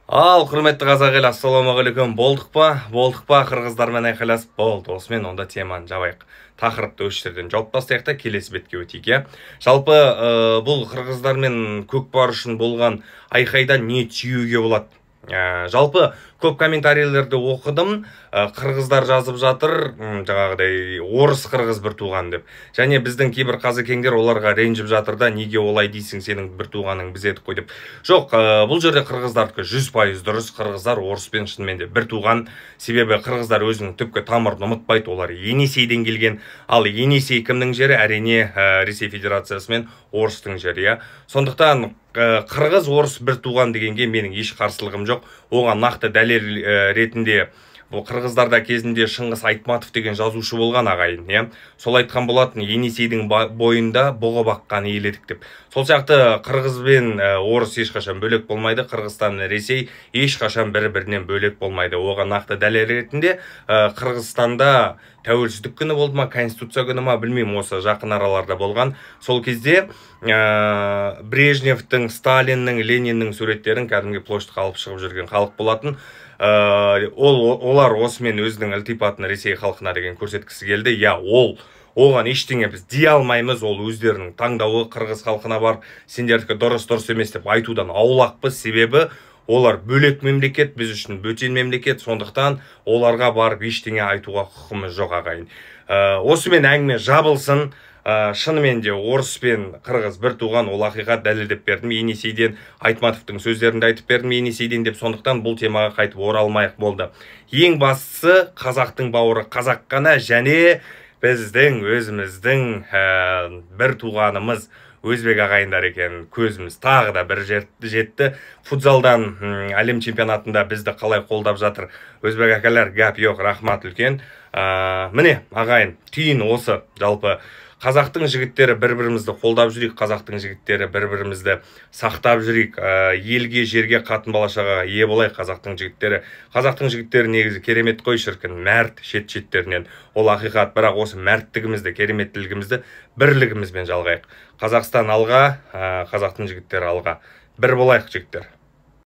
Ал, құрметті қазақ елі, ассалаумағалейкум. Болдық па? Болдық па? Қырғыздармен айқайласып болды. Осымен онда теманы жабайық. Тақырыпты осы жерден жауып тастайық та келесі бетке өтейік, иә. Жалпы, бұл қырғыздармен көкпар үшін болған айқайдан не түюге болады? Жалпы көп комментарийлерді оқыдым, қырғыздар жазып жатыр, жаңағыдай орыс қырғыз бір туған деп. Және біздің кейбір қазекеңдер оларға ренжіп жатыр да, неге олай дейсің, сенің бір туғаның біз едік қой деп. Жоқ, бұл жерде қырғыздардікі 100% дұрыс, қырғыздар орыспен шынымен де бір туған. Себебі қырғыздар өзінің түпкі тамырын ұмытпайды, олар Енисейден келген. Ал Енисей кімнің жері? Әрине, Ресей Федерациясы мен орыстың жері, иә. Сондықтан қырғыз орыс бір туған дегенге менің еш қарсылығым жоқ. Оған нақты дәлел ретінде бұл қырғыздарда кезінде Шыңғыс Айтматов деген жазушы болған ағайын, иә. Сол айтқан болатын, Енисейдің бойында бұғы баққан ел едік деп. Сол сияқты қырғыз бен орыс ешқашан бөлек болмайды, Қырғызстан мен Ресей ешқашан бір-бірінен бөлек болмайды. Оған нақты дәлел ретінде Қырғызстанда тәуелсіздік күні болды ма, конституция күні ма, білмеймін, осы жақын араларда болған. Сол кезде Брежневтің, Сталиннің, Лениннің суреттерін кәдімгі площадьқа алып шығып жүрген халық болатын. Олар осымен өзінің ілтипатын Ресей халқына деген көрсеткісі келді. Я, оған ештеңе біз дей алмаймыз, ол өздерінің таңдауы. Қырғыз халқына барып, сендердікі дұрыс, дұрыс емес деп айтудан аулақпыз. Себебі олар бөлек мемлекет, біз үшін бөтен мемлекет, сондықтан оларға барып ештеңе айтуға құқымыз жоқ ағайын. Осымен әңгіме жабылсын. Шынымен де орыс пен қырғыз бір туған, ол ақиқат, дәлелдеп бердім Енисейден, Айтматовтың сөздерін де айтып бердім Енисейден деп, сондықтан бұл темаға қайтып оралмайық болды. Ең бастысы қазақтың бауыры қазақ қана, және біздің өзіміздің бір туғанымыз өзбек ағайындар екен, көзіміз тағы да бір жетті. Футзалдан әлем чемпионатында бізді қалай қолдап жатыр өзбек әкелер, гәп жоқ, рахмат үлкен. Міне ағайын, түйін осы. Жалпы қазақтың жігіттері бір-бірімізді қолдап жүрейік, қазақтың жігіттері бір-бірімізді сақтап жүрейік, елге, жерге, қатын бала шағаға ие болайық қазақтың жігіттері. Қазақтың жігіттері негізі керемет қой шіркін, мәрт шет-шеттерінен. Ол ақиқат, бірақ осы мәрттігімізді, кереметтілігімізді бірлігімізбен жалғайық. Қазақстан алға, қазақтың жігіттері алға. Бір болайық жігіттер.